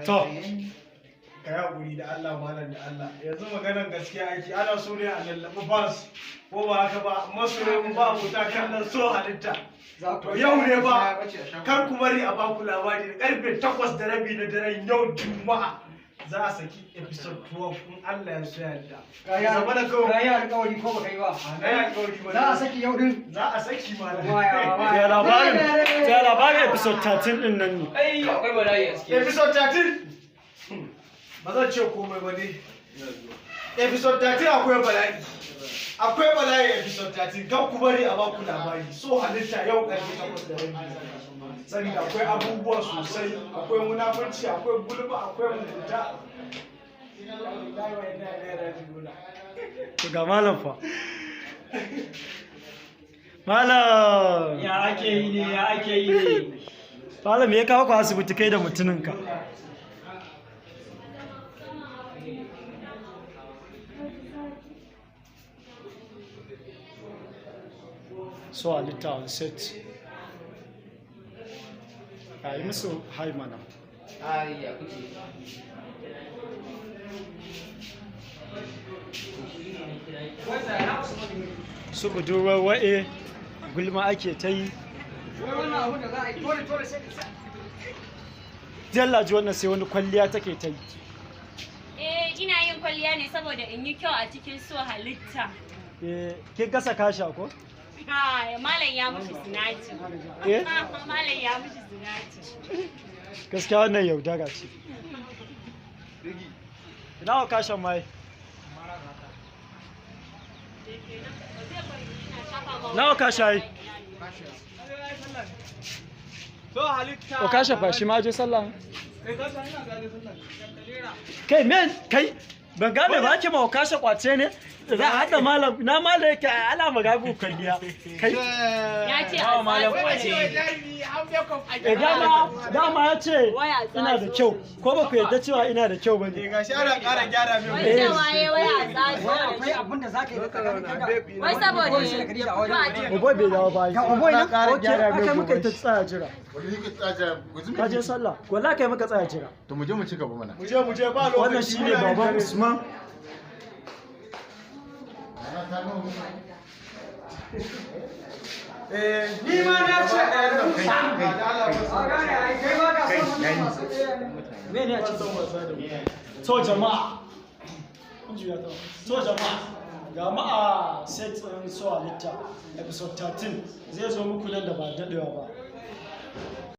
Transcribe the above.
To, ka yi haƙuri da Allah, malam, da Allah. Yanzu maganar gaskiya ake, ana so ne a lallaɓi fans, ko ba haka ba? Masoyan ba abota kallon So Halitta. To yau ne ba, kar ku bari a baku labari, da karfe 8:30 na daren yau Juma'a za a saki episode 12 in Allah ya so yarda. Zama da kawai. Ka yi alƙawari ko baka yi ba? Na yi alƙawari ba. Za a saki yau din? Za a saki, malam. Ya labarin, ya labarin episode 13 din nan ne? Ai akwai bala'i a ciki. Episode 13, ba zan ce komai ba ne. Episode 13 akwai bala'i, akwai bala'i episode 13. Kan ku bari a baku labari. So Halitta yau karfe 8:30, saboda akwai abubuwa sosai, akwai munafurci, akwai gulma, akwai mugunta. Inna lillahi wa inna ilaihi raji'un. To ga malam fa. Malam. Ya ake yi ne, ya ake yi ne? Malam, me ya kawo ku asibiti kai da mutuninka? So Halitta on set. A yi musu hi mana. Ai ya kuke? Su budurwar wa'e gulma ake ta yi. Wai wannan abun da za a yi dole dole sai ka sa. Jalla ji wannan sai wani kwalliya take ta yi. Eh, ina yin kwalliya ne saboda in yi kyau a cikin So Halitta. Eh, kin gasa kasha ko? Kai, malam ya mushi sinaci. Eh? Malam ya mushi sinaci. Gaskiya wannan yaudara ce. Ina wa kashan mai? Nawa ka shayi? So Halitta. O kasha fa shi ma je sallah. Kai men kai, ban gane ba, ake ma o kasha kwace ne? Za a haɗa malam, na malam yake ana magabu kwalliya. Kai Ya ce Nawa a malam tsatso. kwace. Eh, dama ya ce Waya ina da kyau, ko ba ku yarda cewa ina da kyau ba ne? Gashi ana ƙara gyara min. Wai cewa ya waya a tsatso Wai da akwai shi. abun da za ka yi da tsakanin kai da Wai saboda Oboy shi da Khadija a wajen. ya fito a cikin Oboy bai dawo ba. Ga Oboy nan? Ana Okay, gyara mai aka muka gobe. ta tsaya jira. Wani yake tsaya yanzu? Ka je sallah. Wallahi kai muka tsaya jira. To mu je mu ci gaba mana. Mu je, mu je, ba lokaci. Wannan shine baban Usman. Eh, ni ma na ce ɗaya da A gane ai kai ba ka son wannan masu Me ne a cikin? To jama'a. Kun juya ta. To jama'a. Jama'a, set ɗin So Halitta episode 13 zai zo muku nan da ba daɗewa ba.